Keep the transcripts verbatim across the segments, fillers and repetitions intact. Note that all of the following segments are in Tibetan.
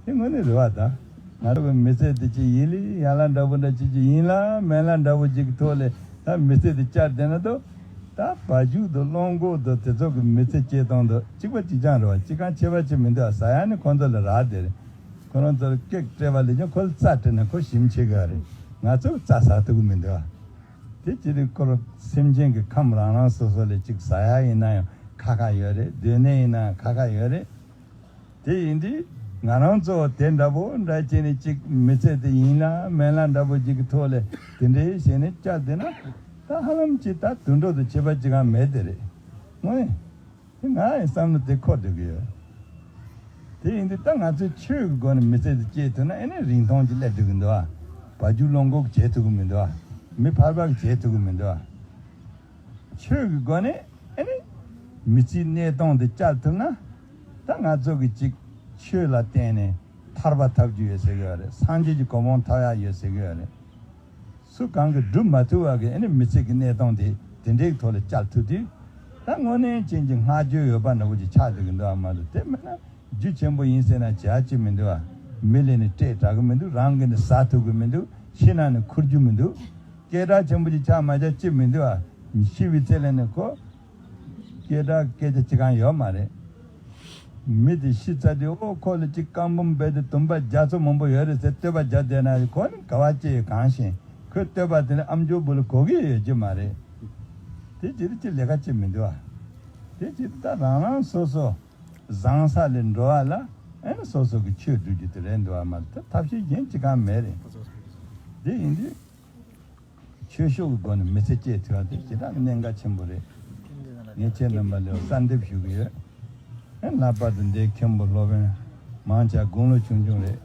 དེ་དངོས་གནས་རེད་བ་ད། ང་ཚོ་གི་མི་ཚེ་འདི་ཅིག་ཡིན་ལེ་ཡན་ལག་འདྲ་པོ་འདྲ་ཅིག་ཅིག་ཡིན་ལ་མན་ལག་འདྲ་པོ་ཅིག་གི་ཐོག་ལས་ད་མི་ཚེ་འདི་བསྐྱལ་བསྡད་ན་ད། ད་བ་ཕྱུགས་དང་གླང་གོག་དང་དེ་ཚོ་གི་མི་ཚེ་སྐྱེལ་སྟངས་དང་གཅིག་པ་གཅིག་རྐྱང་རེད་བ། གཅིག་གང་ཁྱད་པར་ཅིག་མི་འདུག་བ། ཟ་ཡག་ནི་ཁོང་ཚོ་ལ་རག་བསྡད་རེད། ཁོ་རང་ཚོར་ཀེག་སྤྲད་པ་ལས་ཀྱང་ཁོ་ལ་རྩྭ་སྤྲད་ན་ཁོ་ཞིམ་ཆེ་གི་རེད། ང་ཚོ་རྩྭ་ཟ་ཐུབ་གི་མི་འདུག་བ། དེ་ཅི་རིགས་ཁོ་རང་སེམས་ཅན་གྱི་ཁམས་རང་རང་སོ་སོ་ལས་ཅིག་ཟ་ཡག་ཡིན་ན་ཡང་ཁ་ཁ་ཡོད་རེད། སྡོད་གནས་ཡིན་ན་ཡང་ཁ་ཁ་ཡོད་རེད། དེ་ཡིན་དུས་ང་རང་ཚོ་དེ་འདྲ་པོ་འདྲ་བྱས་ནས་ཅིག་མི་ཚེ་དེ་ཡིན་ན་མན་ལ་འདྲ་པོ་ཅིག་གི་ཐོག་ལས་དེ་འདྲའི་བྱས་ནས་བསྐྱལ་བསྡད་ན་ད་ཧ་ལམ་ཅིག་ད་དུད་འགྲོ་དང་ཁྱད་པར་ཅིག་གང་མེད་དེ་རེད། དངོས་ཡིན། དེ་ང་ཡི་བསམ་བློ་དེ་འཁོར་སྡོད་ཀྱི་ཡོད། དེ་ཡིན་དུས་ད་ང་ཚོས་ཆོས་ཀྱི་སྒོ་ནས་མི་ཚེ་དེ་སྐྱེལ་ཐུབ་ན་ཨེ་ནས་རིན་ཐང་ཅིག་སླེབས་ཐུབ་ཀྱི་འདུག་ཨ། བ་རྒྱུག་གླང་གོག་བྱེད་ཐུབ་ཀྱི་མི་འདུག་ཨ། མི་ཕལ་པ་གིས་བྱེད་ཐུབ་ཀྱི་མི་འདུག་ཨ། ཆོས་ཀྱི་སྒོ་ནས་ཨེ་ནི་མི་ཚེའི་གནས་སྟངས་འདི་བསྐྱལ་ཐུབ་ན། ད་ང་ཚོ་གི་ཅིག་ཆོས་ལ་བརྟེན་ནས་ཐར་པ་ཐོབ་རྒྱུ་ཡོད་ཟེར་གི་ཡོད་རེད། སངས་རྒྱས་ཀྱི་གོ་འཕང་ཐོབ་ཡག་ཡོད་ཟེར་གི་ཡོད་རེད། སུ་གང་གིས་སྒྲུབ་མ་ཐུབ་པ་གི་ཨེ་ནི་མི་ཚེ་གི་གནས་སྟངས་དེ་དེ་འདྲའི་ཐོག་ལ་བསྐྱལ་ཐུབ་དུས། ད་དངོས་གནས་ཅན་གྱི་བསྔགས་བརྗོད་ཡོད་པ་འདྲ་པོ་ཅིག་ཆགས་སྡོད་གི་འདུག་ཨ། མ་གཏོགས་དེ་མིན་ན། རྒྱུ་ཆེན་པོ་ཡིན་ཟེར་ན་བྱ་ཅི་མི་འདུག་ཨ། མི་ལས་ནི་སྤྲད་དྲག་གི་མི་འདུག་རང་གི་ནི་ཟ་ཐུབ་གི་མི་འདུག་ཤི་ན་ནི་འཁུར་རྒྱུ་མི་འདུག་སྐད་གྲགས་ཆེན་པོ་ཅིག་ཆགས་མ་ཆགས་ཅི་མི་འདུག་ཨ། ཤི་བའི་ཚེ་ལས་ནི་ཁོ། སྐད་གྲགས་སྐད་ཆ་ཅི་གང་ཡོད་མ་རེད། མི་དེ་ཤི་ཚར་དུས་ཨོ་ཁོ་ལ་ཅིག་བཀའ་འབུམ་རྦད་དེ་དུམ་པ་བརྒྱ་ཚོ་མང་པོ་ཡོད་རེད་ཟེར་བསྟོད་པ་རྒྱག་བསྡད་ན་ཁོ་ནི་ག་བ་ཅི་ཡི་གང་ཤེས། ཁོས་བསྟོད་པ་དེ་ནི་ཨམ་ཅོག་བུ་ལ་གོ་གི་ཡོད་ཀྱི་མ་རེད། དེ་ཅི་རེད་ཅི་ལས་ཀ་ཅི་མི་འདུག་ཨ། དེ་ཅི་ད་རང་རང་སོ་སོ། བཟང་ས་ལས་འགྲོ་བ་ལ་ཨེ་ན་སོ་སོ་གི་ཆོས་སྒྲུབ་རྒྱུ་དེ་རེད་འདུག་ཨ། མ་ད་ཐབས་ཤེས་གཞན་ཅི་གང་མེད་རེད། དེ་ཡིན་དུས་ཆོས་ཕྱོགས་ཀྱི་སྒོ་ནས་མི་ཚེ་སྐྱེལ་ཐུབ་པ་དེ་ཇི་ལྟར་གནད་འགག་ཆེན་པོ་རེད། ངས་ཁྱེད་རྣམ་པ་ལ་གསལ་འདེབས་ཞུ་གི་ཡོད། ཨེ་ལྷག་པར་དུ་འདིའི་མཁན་པོ་སློབ་དཔོན་མང་ཆེ་དགུང་ལོ་ཆུང་ཆུང་རེད།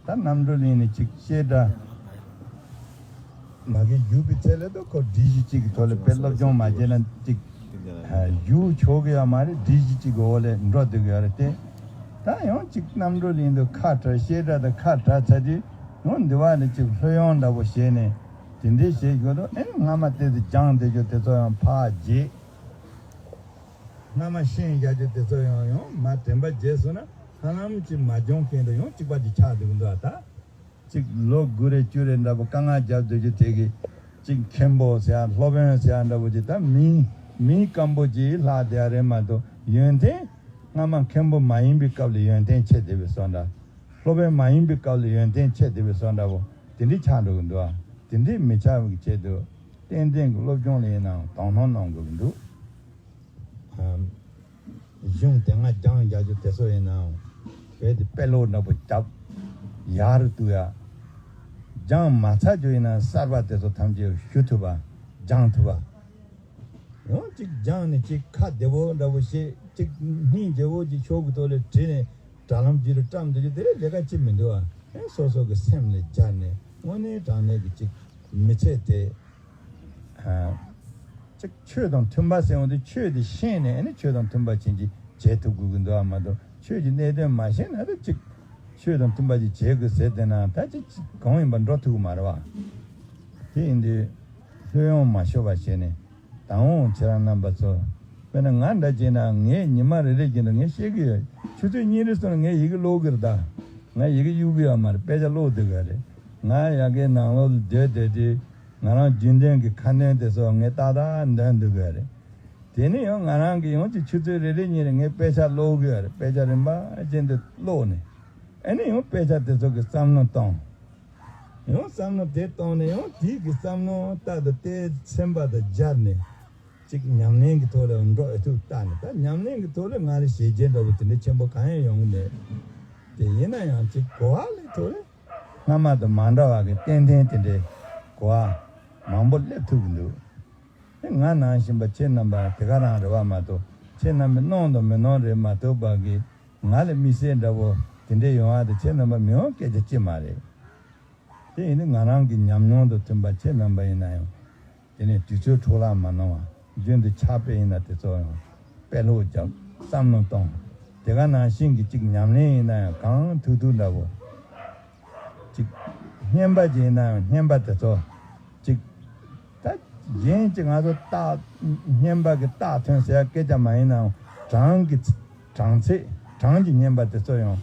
ད་རྣམ་གྲོལ་གླིང་ནས་ཅིག་བཤད་གྲྭ་མ་གི་བཞུགས་པའི་ཚེ་ལ་ད་ཁོ་སྒྲིག་གཞི་གཅིག་གི་ཐོག་ལ་དཔེ་སློབ་སྦྱོང་མ་བྱས་ན་ཅིག་བཞུགས་ཆོག་གི་ཡོད་མ་རེད། སྒྲིག་གཞི་གཅིག་གི་འོག་ལ་འགྲོ་སྡོད་ཀྱི་ཡོད་རེད་དེ། ད་ཡང་ཅིག་རྣམ་གྲོལ་གླིང་དུ་ཁ་བྲལ་བཤད་གྲྭ་དང་ཁ་བྲལ་ཚར་དུས་ཡང་འདི་བ་ལ་ཅིག་ལྷོད་ཡངས་འདྲ་པོ་བྱས་ནས་དེ་འདྲའི་བྱེད་དགོས་འདུག་ཨེ་སྔ་མ་དེ་ཚོ་སྦྱངས་བསྡད་རྒྱུ་དེ་ཚོ་ཡང་ཕར་བརྗེད། སྔ་མ་ཤེས་བཞག་རྒྱུ་དེ་ཚོ་ཡང་ཡང་མ་དྲན་པ་བརྗེད་སོང་ན་ཧ་ལམ་ཅིག་མ་སྦྱོང་མཁན་དང་ཡང་གཅིག་པ་ཅིག་ཆགས་འདུག་འདུག་ཨ། ད་ཅིག་ལོ་དགུ་རེ་བཅུ་རེ་འདྲ་པོ་དཀའ་ངལ་རྒྱབ་སྡོད་རྒྱུ་དེ་གི་ཅིག་མཁན་པོ་ཟེར་ཡ་སློབ་དཔོན་ཟེར་ཡ་འདྲ་པོ་ཅིག་ད་མི་མི་སྐམ་པོ་ཅིག་ལྷག་བསྡད་ཡ་རེད་མ་གཏོགས་ཡོན་ཏན་སྔ་མ་མཁན་པོ་མ་ཡིན་པའི་སྐབས་ལ་ཡོན་ཏན་ཆེ་བསྡད་པའི་བཟོ་འདྲ། སློབ་དཔོན་མ་ཡིན་པའི་སྐབས་ལ་ཡོན་ཏན་ཆེ་བསྡད་པའི་བཟོ་འདྲ་པོ་དེ་འདྲའི་ཆགས་འགྲོ་གི་འདུག་ཨ། དེ་འདྲའི་མི་ཆགས་པའི་ཆེད་དུ་ཏན་ཏན་གྱི་སློབ་སྦྱོང་ལ་ཡིན་ནའང་དོ་སྣང་གནང་དགོས་ཀྱི་འདུག་གཞུང་དེ་སྔ་སྦྱངས་རྒྱག་རྒྱུ་དེ་ཚོ་ཡིན་ནའང་བོད་དེ་དཔེ་ཀློག་འདྲ་པོ་རྒྱབ། ཡག་རུ་གཏུག་ཡ། སྦྱངས་མ་ཚར་རྒྱུ་ཡིན་ན་གསར་པ་དེ་ཚོ་ཐམས་ཅད་ཞུ་ཐུབ་པ། སྦྱང་ཐུབ་པ། ཡང་གཅིག་སྦྱངས་ནས་གཅིག་ཁ་བདེ་པོ་འདྲ་པོ་བྱས་གཅིག་སྙིང་རྗེ་པོ་གཅིག་ཕྱོགས་ཀྱི་ཐོག་ལ་བྲིས་ནས་དྲ་ལམ་བརྒྱུད་ལ་བཀྲམ་སྡོད་རྒྱུ་དེ་ལས་ལས་ཀ་ཅི་མི་འདུག་ཨ། ཡང་སོ་སོ་གི་སེམས་ལ་སྦྱར་ནས་དངོས་གནས་དྲང་གནས་ཀྱི་གཅིག་མི་ཚེ་དེ། ཨ། གཅིག་ཆོས་དང་མཐུན་པ་ཟེར་བ་དེ་ཆོས་དེ་ཤེས་ནས་ཨ་ནི་ཆོས་དང་མཐུན་པ་ཅན་གྱི་བྱེད་ཐུབ་དགོས་ཀྱི་འདུག་ཨ། མ་གཏོགས་ཆོས་ཀྱི་གནད་དོན་མ་ཤེས་ན་ད་གཅིག་ཆོས་དང་མཐུན་པ་ཅིག་བྱེད་དགོས་ཟེར་བསྡད་ན་ད་གཅིག་གང་ཡིན་པ་འགྲོ་ཐུབ་ཀྱི་མ་རེད་བ། དེ་ཡིན་དུས་ལྷོད་ཡངས་མ་ཤོར་བ་བྱས་ནས་དང་པོ་ཁྱེད་རང་རྣམ་པ་ཚོ་དཔེར་ན་ང་འདྲ་བྱས་ན་ངས་ཉི་མ་རེ་རེ་བཞིན་དུ་ངས་བཤད་ཀྱི་ཡོད། ཆུ་ཚོད་གཉིས་རེ་སོང་ན་ངས་ཡི་གེ་ཀློག་གི་རེད་ད། ང་ཡི་གེ་གཡུག་གི་ཡོད་མ་རེད། དཔེ་ཆ་ཀློག་སྡོད་གི་རེད། ང་ཡ་གའི་ནང་ལོགས་ལ་སྡོད་སྡོད་དུས། ང་རང་རྒྱུན་ལྡན་གྱི་ཁ་འདོན་དེ་ཚོ་ངས་ཏག་ཏག་འདོན་འདུག་གི་རེད། དེ་ནས་ཡང་ང་རང་གིས་ཡང་ཅིག་ཆུ་ཚོད་རེ་རེ་གཉིས་རེ་ངས་དཔེ་ཆ་ཀློག་གི་རེད། དཔེ་ཆ་རིམ་པ་བཞིན་དུ་ཀློག་ནས། ཨ་ནི་ཡང་དཔེ་ཆ་དེ་ཚོ་གི་བསམ་བློ་གཏོང་། ཡང་བསམ་བློ་དེ་གཏོང་ནས་ཡང་དེའི་གི་བསམ་བློ་ལྟར་དུ་དེ་ཚན་པ་དང་སྦྱར་ནས་ཅིག་ཉམས་ལེན་གྱི་ཐོག་ལ་འགྲོ་ཨེ་ཐུབ་ལྟ་ནས། ད་ཉམས་ལེན་གྱི་ཐོག་ལ་ང་ལ་བྱས་རྗེས་འདྲ་བོ་དེ་འདྲ་ཆེན་པོ་གང་ཡང་ཡོང་གི་མེད། དེ་ཡིན་ན་ཡང་ཅིག་གོ་བ་ལས་ཐོག་ལ། སྔ་མ་དང་མ་འདྲ་བ་གི་ཏན་ཏན་དེ་འདྲའི་གོ་བ་མང་པོ་སླེབས་ཐུབ་ཀྱི་འདུག་དེ་ང་ནང་བཞིན་པ་ཁྱེད་རྣམ་པ་དེ་ག་རང་རེད་བ་མ་གཏོགས་ཁྱེད་རྣམ་པས་གནང་དང་མི་གནང་རེད་མ་གཏོགས་པ་གི་ང་ལ་དམིགས་བསལ་འདྲ་བོ་དེ་འདྲའི་ཡོང་བ་དེ་ཁྱེད་རྣམ་པ་མི་ཡོང་སྐད་ཆ་ཅི་མ་རེད། དེ་ཡིན་དུས་ང་རང་གི་ཉམས་མྱོང་དང་མཐུན་པ་ཁྱེད་རྣམ་པ་ཡིན་ན་ཡང་། དེ་ནས་དུས་ཚོད་འཕྲོ་བརླག་མ་གནང་བ། རྒྱུན་དུ་ཕྱག་དཔེ་ཡིན་ན་དེ་ཚོ་ཡང་དཔེ་ཀློག་རྒྱབ། བསམ་བློ་གཏོང་། དེ་ག་ནང་བཞིན་གྱི་གཅིག་ཉམས་ལེན་ཡིན་ན་ཡང་གང་ཐུབ་ཐུབ་འདྲ་བོ། གཅིག་བསྙེན་པ་ཅིག་ཡིན་ན་ཡང་བསྙེན་པ་དེ་ཚོ་གཅིག་ད་གཞན་གྱི་ང་ཚོ་རྟགས་བསྙེན་པ་གི་རྟགས་ཐོན་ཟེར་ཡ་སྐད་ཆ་མ་ཡིན་ནའང་གྲངས་ཀྱི་གྲངས་ཚད་གྲངས་ཀྱི་བསྙེན་པ་དེ་ཚོ་ཡང་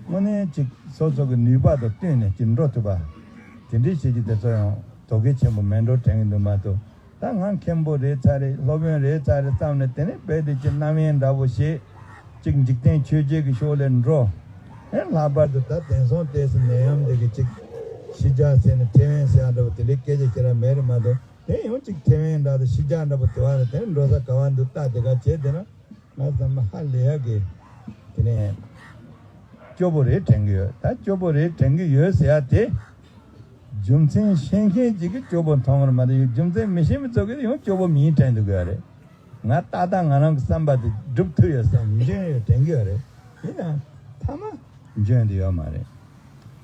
དངོས་གནས་ཅིག་སོ་སོ་གི་ནུས་པ་དང་བསྟུན་ནས་ཅིག་འགྲོ་ཐུབ་པ། དེ་འདྲའི་བྱེད་ཀྱི་དེ་ཚོ་ཡང་དོ་གལ་ཆེན་པོ་མེད་འགྲོ་དྲན་གྱི་འདུག་མ་གཏོགས། ད་ང་མཁན་པོ་རེད་ཚར་རེད། སློབ་དཔོན་རེད་ཚར་རེད་བསམ་ནས། དེ་ནས་རྦད་དེ་ཅིག་རྣམ་གཡེང་འདྲ་པོ་བྱེད། ཅིག་འཇིག་རྟེན་ཆོས་བརྒྱད་ཀྱི་ཕྱོགས་ལས་འགྲོ། ཨེ་ལྷག་པར་དུ་ད་དེང་སང་ཏོག་ཙམ་ནད་ཡམས་འདི་གི་ཅིག་ཕྱི་རྒྱལ་ཟེར་ནས་ཐེ་ཝན་ཟེར་ཡ་འདྲ་པོ་དེ་འདྲའི་སྐད་ཆ་བཤད་ར་མེད་རེད་མ་གཏོགས། དེ་ཡང་ཅིག་ཐེ་ཝན་འདྲ་དང་ཕྱི་རྒྱལ་འདྲ་པོ་དེ་བ་ལ་དེ་འགྲོ་ས་ག་བ་འདུག་ལྟ། དེ་ག་བྱས་དེ་ན་ང་ཚང་མ་ཧ་ལས་ཡ་གི། དེ་ནས་སྐྱོ་པོ་རེད་དྲན་གྱི་ཡོད། ད་སྐྱོ་པོ་རེད་དྲན་གྱི་ཡོད་ཟེར་ཡ་དེ། རྒྱུ་མཚན་ཤེས་མཁན་ཅིག་གིས་སྐྱོ་པོ་མཐོང་བར་མ་གཏོགས། རྒྱུ་མཚན་མི་ཤེས་མི་ཚོ་གིས་ཡང་སྐྱོ་པོ་མིན་དྲན་འདུག་གི་ཡོད་རེད། ང་ཏག་ཏག་ང་རང་གི་བསམ་པ་དེ་སྒྲུབ་ཐུབ་ཡོད་བསམ། འཇོན་ཡོད་དྲན་གྱི་ཡོད་རེད། ཡིན་ནའང་མཐའ་མ་འཇོན་དུ་ཡོད་མ་རེད།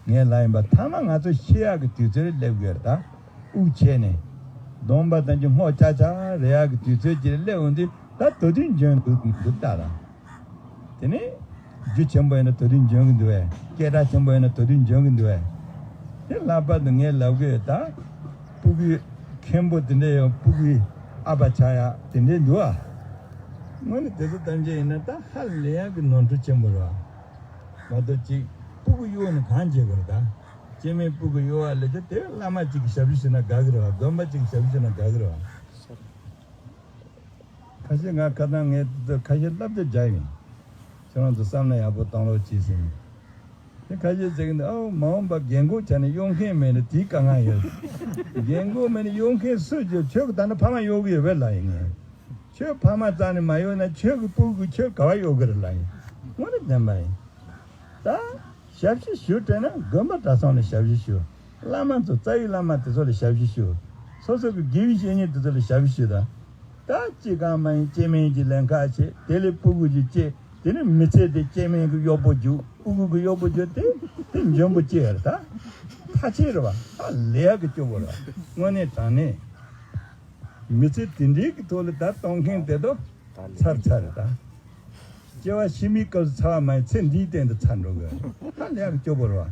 ངས་ལབ་ཡིན་པ། མཐའ་མ་ང་ཚོ་ཤི་ཡག་གི་དུས་ཚོད་སླེབས་ཀྱི་ཡོད་རེད། ད་དབུགས་ཆད་ནས་གདོང་པ་ཐམས་ཅད་སྔོ་ཅག་ཅག་རེད་ཡག་གི་དུས་ཚོད་ཅིག་སླེབས་འོང་དུས། ད་དུས་དུས་འཇོན་འདུག་འདུག་ལྟ་ར། དེ་ནས་རྒྱུ་ཆེན་པོ་ཡིན་ན་དུས་དུས་འཇོན་གྱི་འདུག་བས། སྐད་གྲགས་ཆེན་པོ་ཡིན་ན་དུས་དུས་འཇོན་གྱི་འདུག་བས། དེ་ལྷག་པར་དུ་ངས་ལབ་གི་ཡོད། ད་སྤུ་གུའི་མཁན་པོ་དེ་འདྲ་ཡང་སྤུ་གུའི་ཨ་ཕ་ཆགས་ཡག་དེ་འདྲ་འདུག་ཨ། དངོས་གནས་དེ་ཚོ་ཐམས་ཅད་ཡིན་ན་ད་ཧ་ལས་ཡག་གི་ནོར་འཁྲུལ་ཆེན་པོ་རེད་བ། མ་གཏོགས་ཅིག་སྤུ་གུ་གཡོག་ནས་གང་བྱེད་དགོས་རེད། ད་སྐྱེ་དམན་སྤུ་གུ་གཡོག་པ་ལས་ཀྱང་དེ་བླ་མ་གཅིག་གིས་ཞབས་ཞུ་བྱས་ན་དགའ་གི་རེད་བ། དགོན་པ་གཅིག་གིས་ཞབས་ཞུ་བྱས་ན་དགའ་གི་རེད་བ། ཁ་ཤས་ང་ཁ་སང་ངས་འདི་ཁ་ཤས་བསླབ་བྱ་རྒྱག་ཡིན། ཁྱེད་རང་ཚོ་བསམ་བློ་ཡག་པོ་གཏོང་རོགས་གྱིས་ཟེར་ནས། དེ་ཁ་ཤས་ཟེར་གི་འདུག་ཨའོ། མ་འོངས་པ་རྒན་གོག་ཆགས་ནས་གཡོག་མཁན་མེད་ན་དེའི་དཀའ་ངལ་ཡོད། རྒན་གོག་མེད་ན་གཡོག་མཁན་སུས་བྱེད། ཁྱོད་ཀྱིས་ད་ནི་ཕ་མ་གཡོག་གི་ཡོད་པས་ལབ་ཡིན་ངས། ཁྱོད་ཕ་མ་རྩ་ནས་མ་གཡོག་ན་ཁྱོད་ཀྱི་སྤུ་གུ་ཁྱོད་ག་བ་གཡོག་གི་རེད་ལབ་ཡིན། དངོས་གནས་བདེན་པ་ཡིན། ད་ཞབས་ཕྱི་ཞུ་དྲན་ན་དགོན་པ་གྲྭ་ཚང་ལ་ཞབས་ཕྱི་ཞུ། བླ་མ་ཚོ་རྩ་བའི་བླ་མ་དེ་ཚོ་ལ་ཞབས་ཕྱི་ཞུ། སོ་སོ་གི་དགེ་བའི་བཤེས་གཉེན་དེ་ཚོ་ལ་ཞབས་ཕྱི་ཞུ་དང་། ད་ཅི་གང་མ་ཡིན་སྐྱེ་དམན་གྱིས་ལེན་ཁ་བྱེད། དེ་ལས་སྤུ་གུ་ཅིག་སྐྱེ། དེ་ནས་མི་ཚེ་དེ་སྐྱེ་དམན་གྱི་གཡོག་པོ་རྒྱུག་སྤུ་གུ་གི་གཡོག་པོ་རྒྱུག་དེ་དེ་འཇོན་པོ་སྐྱེ་ཡ་རེད། ད་ཕལ་ཆེར་རེད་བ། ད་ལས་ཀྱི་སྐྱོ་པོ་རེད་བ། དངོས་གནས་དྲང་གནས། མི་ཚེ་དེ་འདྲའི་གི་ཐོག་ལ་ད་གཏོང་མཁན་དེ་ཚོ་ཚར་ཚར་རེད་ད། སྐྱེ་བ་ཕྱི་མའི་སྐབས་སུ་ཚར་བ་མ་ཡིན་ཚེ་འདིའི་སྟེང་དུ་ཚར་འགྲོ་གི། ད་ལས་ཀྱི་སྐྱོ་པོ་རེད་བ།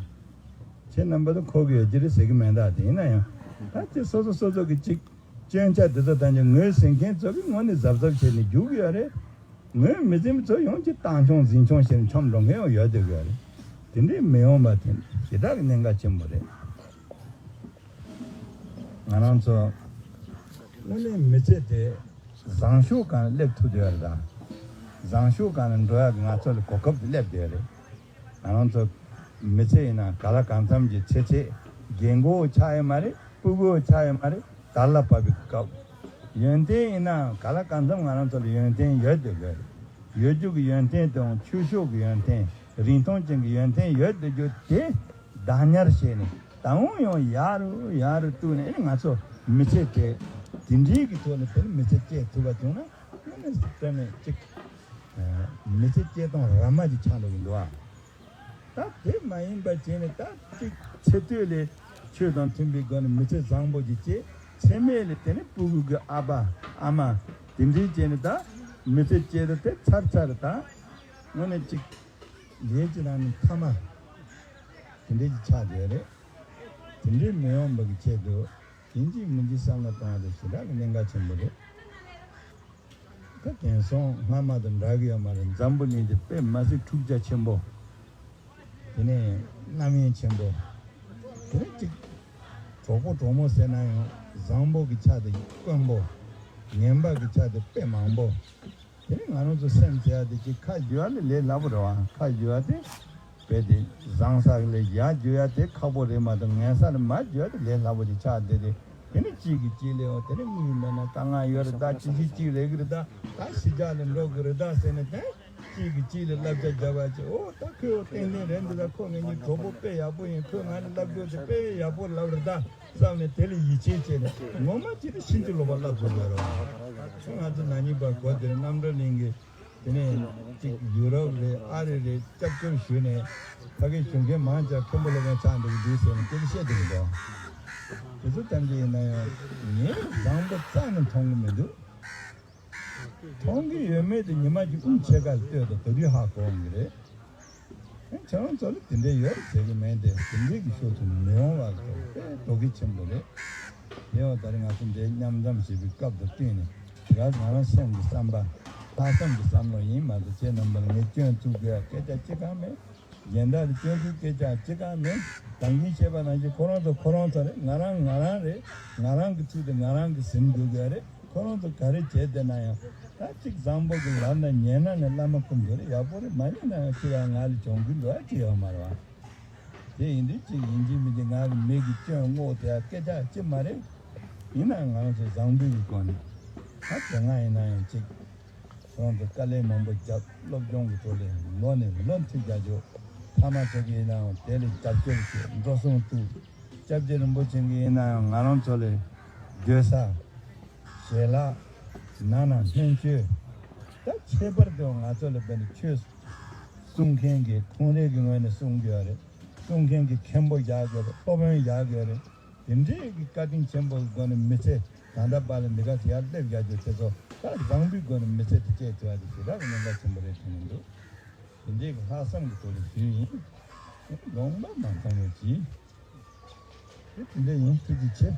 ཁྱེད་རྣམ་པ་ཚོ་མཁོ་གི་ཡོད་ཀྱི་རེད་ཟེར་གི་མེད། ད་དེ་ཡིན་ན་ཡང་ད་ཁྱེད་སོ་སོ་སོ་སོ་གི་ཅིག་སྐྱོན་ཆ་དེ་ཚོ་ཐམས་ཅད་ངོས་ཟིན་མཁན་ཚོ་གི་ངོས་ནས་གཟབ་གཟབ་བྱས་ནས་རྒྱུག་གི་ཡོད་རེད། ངོས་མི་ཟིན་པ་ཚོ་ཡང་ཅིག་བཏང་ཆུང་ཟིན་ཆུང་བྱས་ནས་མཆོང་འགྲོ་མཁན་ཡང་ཡོད་སྡོད་གི་ཡོད་རེད། དེ་འདྲའི་མི་ཡོང་བ་དེ་ཞེ་དྲག་གི་གནད་འགག་ཆེན་པོ་རེད། ང་རང་ཚོ་དངོས་གནས་མི་ཚེ་དེ་བཟང་ཕྱོགས་སྒང་སླེབས་ཐུབ་བསྡད་ཡོད་རེད་ད། བཟང་ཕྱོགས་སྒང་ལ་འགྲོ་ཡག་གི་ང་ཚོ་ལ་གོ་སྐབས་དེ་སླེབས་བསྡད་ཡོད་རེད། ང་རང་ཚོ་མི་ཚེ་ཡིན་ན་ག་ལ་གང་འཚམ་གྱི་ཚེ་ཚད་རྒན་གོག་ཆགས་ཡོད་མ་རེད། སྤུ་གུ་ཆགས་ཡོད་མ་རེད། དར་ལ་བབས་པའི་སྐབས། ཡོན་ཏན་ཡིན་ན་ག་ལ་གང་འཚམ་ང་རང་ཚོ་ལ་ཡོན་ཏན་ཡོད་བསྡད་ཡོད་རེད། ཡོད་རྒྱུ་གི་ཡོན་ཏན་དང་ཆོས་ཕྱོགས་ཀྱི་ཡོན་ཏན། རིན་ཐང་ཅན་གྱི་ཡོན་ཏན་ཡོད་བསྡད་རྒྱུ་དེ་བདག་ཉར་བྱས་ནས། ད་འོང་ཡང་ཡར་ཡར་བཏུད་ནས་ང་ཚོ་མི་ཚེ་དེ་དེ་འདྲའི་གི་ཐོག་ནས་དེ་ནི་མི་ཚེ་སྐྱེལ་ཐུབ་པ་བྱུང་ན། དངོས་གནས་དྲང་གནས་ཅིག་མི་ཚེ་སྐྱེལ་སྟངས་ར་མ་ཅིག་ཆགས་འགྲོ་གི་འདུག་ཨ། ད་དེ་མ་ཡིན་པ་བྱས་ནས་ད་ཅིག་ཚེ་སྟོད་ལས་ཆོས་དང་མཐུན་པའི་སྒོ་ནས་མི་ཚེ་བཟང་པོ་ཅིག་སྐྱེལ། ཚེ་སྨད་ལས་དེ་ནི་སྤུ་གུ་གི་ཨ་ཕ་ཨ་མ་དེ་འདྲའི་བྱས་ནས་ད་མི་ཚེ་སྐྱེལ་ད་དེ་ཚར་ཚར་ད་དངོས་གནས་ཅིག་ལས་ཀྱི་ནང་ནས་མཐའ་མ་དེ་འདྲའི་ཅིག་ཆགས་བསྡད་རེད། དེ་འདྲའི་མི་ཡོང་བ་གི་ཆེད་དུ་ཡིན་གཅིག་མིན་གཅིག་བསམ་བློ་གཏོང་བ་དེ་ཞེ་དྲག་གི་གནད་འགག་ཆེན་པོ་རེད། ད་དེང་སང་སྔ་མ་དང་འདྲ་གི་ཡོད་མ་རེད། འཛམ་བུ་གླིང་འདི་དཔེ་མ་སྲིད་འཁྲུག་ཆ་ཆེན་པོ། དེ་ནས་རྣམ་གཡེང་ཆེན་པོ། དེ་ནས་གཅིག་གྲོགས་པོ་གྲོགས་མོ་ཟེར་ན་ཡང་བཟང་པོ་གི་ཆ་དེ་དཀོན་པོ། ངན་པ་གི་ཆ་དེ་དཔེ་མང་པོ། དེ་ནས་ང་རང་ཚོ་སེམས་ཟེར་ཡ་དེ་གཅིག་ཁ་བསྒྱུར་ཡ་ལས་ལས་སླ་པོ་རེད་བ། ཁ་བསྒྱུར་ཡ་དེ། རྦད་དེ་བཟང་ས་ལས་ཡར་བསྒྱུར་ཡ་དེ་ཁག་པོ་རེད་མ་གཏོགས། ངན་ས་ལ་མར་བསྒྱུར་ཡ་དེ་ལས་སླ་པོ་ཅིག་ཆགས་བསྡད་དེ། དེ་ནི་གཅིག་གིས་གཅིག་ལ་ཡང་དེ་ནི་དངུལ་མེད་ན་དཀའ་ངལ་ཡོད་རེད་ད། ཅི་ཞིག་ཅིག་རེད་གི་རེད་ད། ད་ཕྱི་རྒྱལ་ལ་འགྲོ་གི་རེད་ད་ཟེར་ནས་དེ་གཅིག་གིས་གཅིག་ལ་བསླབ་བྱ་རྒྱག་པ་ཅིག་འོ་ད་ཁོས་འོ་ཏན་ཏན་རེད་འདི་ད། ཁོ་ངེད་གཉིས་གྲོགས་པོ་དཔེ་ཡག་པོ་ཡིན། ཁོས་ང་ལ་བསླབ་བྱ་དེ་དཔེ་ཡག་པོ་ལབ་རེད་ད་བསམ་ནས་དེ་ལ་ཡིད་ཆེས་བྱས་ནས་ངོ་མ་ཅིག་ཏུ་ཕྱིན་ཅི་ལོག་པ་བསླབ་དགོས་ཡོད་རེད་བ། ང་ཚོ་ན་ནིང་པ་གོ་དེར་རྣམ་གྲོལ་གླིང་གི་དེ་ནས་གཅིག་ཡུ་རོབ་རེད་ཨ་རི་རེད་སྐྱབས་བཅོལ་ཞུས་ནས་ཕ་གིར་བཞུགས་མཁན་མང་ཆེ་མཁན་པོ་སློབ་དཔོན་ཆགས་འགྲོ་གི་འདུག་ཟེར་ནས་སྐད་ཆ་བཤད་བསྡད་ཀྱི་འདུག་དེ་ཚོ་ཐམས་ཅད་ཡིན་ན་ཡང་ངས་བཟང་པོ་རྩ་ནས་མཐོང་གི་མི་འདུག་མཐོང་གི་ཡོད་མེད་དེ་ཉི་མ་གཅིག་དབུགས་ཆད་ཁ་ལ་ལྟོས་དང་ད་དུས་ཧ་གོ་འོང་གི་རེད། ཁྱེད་རང་ཚོ་ལ་དེ་འདྲས་ཡོད་ཟེར་གི་མེད་དེ། དེ་འདྲས་ཀྱི་ཕྱོགས་སུ་མི་ཡོང་བ་ལ་དཔེ་དོ་གལ་ཆེན་པོ་རེད། དེ་བ་ད་རེས་ང་ཚོ་འདིར་མཉམ་འཛོམས་བྱེད་པའི་སྐབས་དང་བསྟུན་ནས་དེ་ག་ང་རང་སེམས་ཀྱི་བསམ་པ་ལྷག་བསམ་གྱི་བསམ་བློ་ཡིན་མ་གཏོགས་ཁྱེད་རྣམ་པར་ངས་སྐྱོན་བཙུགས་དགོས་ཡ་སྐད་ཆ་ཅི་གང་མེད། གཞན་དག་ལ་སྐྱོན་ཁུལ་སྐད་ཆ་ཅི་གང་མེད། གང་ཡིན་ཤེས་པ་ནང་བཞིན་ཁོ་རང་ཚོ་ཁོ་རང་ཚོ་རེད། ང་རང་ང་རང་རེད། ང་རང་གི་ཚིག་དེ་ང་རང་གིས་ཟིན་དགོས་ཀྱི་རེད། ཁོ་རང་ཚོ་ག་རེ་བྱས་བསྡད་ན་ཡང་ད་གཅིག་བཟང་པོ་གི་ལམ་ན་ཉན་ན་ནི་བླ་མ་ཀུན་འདུས་རེད། ཡག་པོ་རེད། མ་ཉན་ན་ཡང་ཅི་ཡང་ང་ལ་གྱོང་གུན་འགྲོ་ཡ་ཅི་ཡོད་མ་རེད་བ། དེ་ཡིན་དུས་གཅིག་ཡིན་གཅིག་མིན་གཅིག་ང་གི་མིག་གི་སྐྱོན་བསྔོག་དེ་སྐད་ཆ་ཅི་མ་རེད། ཡིན་ནའང་ང་ཚོ་བཟང་པོའི་སྒོ་ནས་ད་དེ་སྔ་ཡིན་ན་ཡང་གཅིག་ཁོང་ཚོ་དཀའ་ལས་མང་པོ་བརྒྱབ། སློབ་སྦྱོང་གི་ཐོག་ལས་ལོ་ནས་ལོ་མཐུད་རྒྱག་རྒྱུ། ཕ་མ་ཚོ་གིས་ཡིན་ནའང་དེ་ལ་རྒྱབ་སྐྱོར་བྱེད། འགྲོ་སོང་བཏུག་སྐྱབས་རྗེ་རིན་པོ་ཆེ་གིས་ཡིན་ནའང་ང་རང་ཚོ་ལ་སྡོད་ས། ཞལ་ལག་ནང་ན་སྨན་བཅོས། ད་ཁྱད་པར་དུ་ང་ཚོ་ལ་དཔེར་ན་ཆོས་གསུང་མཁན་གྱི་ཁོང་རང་གི་ངོས་ནས་གསུང་རྒྱུ་རེད། གསུང་མཁན་གྱི་མཁན་པོ་བཞག་དགོས་རེད། སློབ་དཔོན་བཞག་དགོས་རེད། དེ་འདྲའི་གི་བཀའ་དྲིན་ཆེན་པོའི་སྒོ་ནས་མི་ཚེ་ད་ལྟ་བར་ལ་འདི་ག་དེ་ཡར་སླེབས་བཞག་རྒྱུ་དེ་ཚོ་ད་བཟང་པོའི་སྒོ་ནས་མི་ཚེ་དེ་སྐྱེལ་ཐུབ་ཡ་དེ་ཞེ་དྲག་གི་གནད་འགག་ཆེན་པོ་རེད་དྲན་གྱི་འདུག་དེ་འདྲའི་གི་ལྷག་བསམ་གྱི་ཐོག་ནས་ཞུས་ཡིན། ལོང་མ་མ་བཏང་རོགས་གྱིས། དེ་དེ་འདྲ་ཡིན། ཐུགས་རྗེ་ཆེ།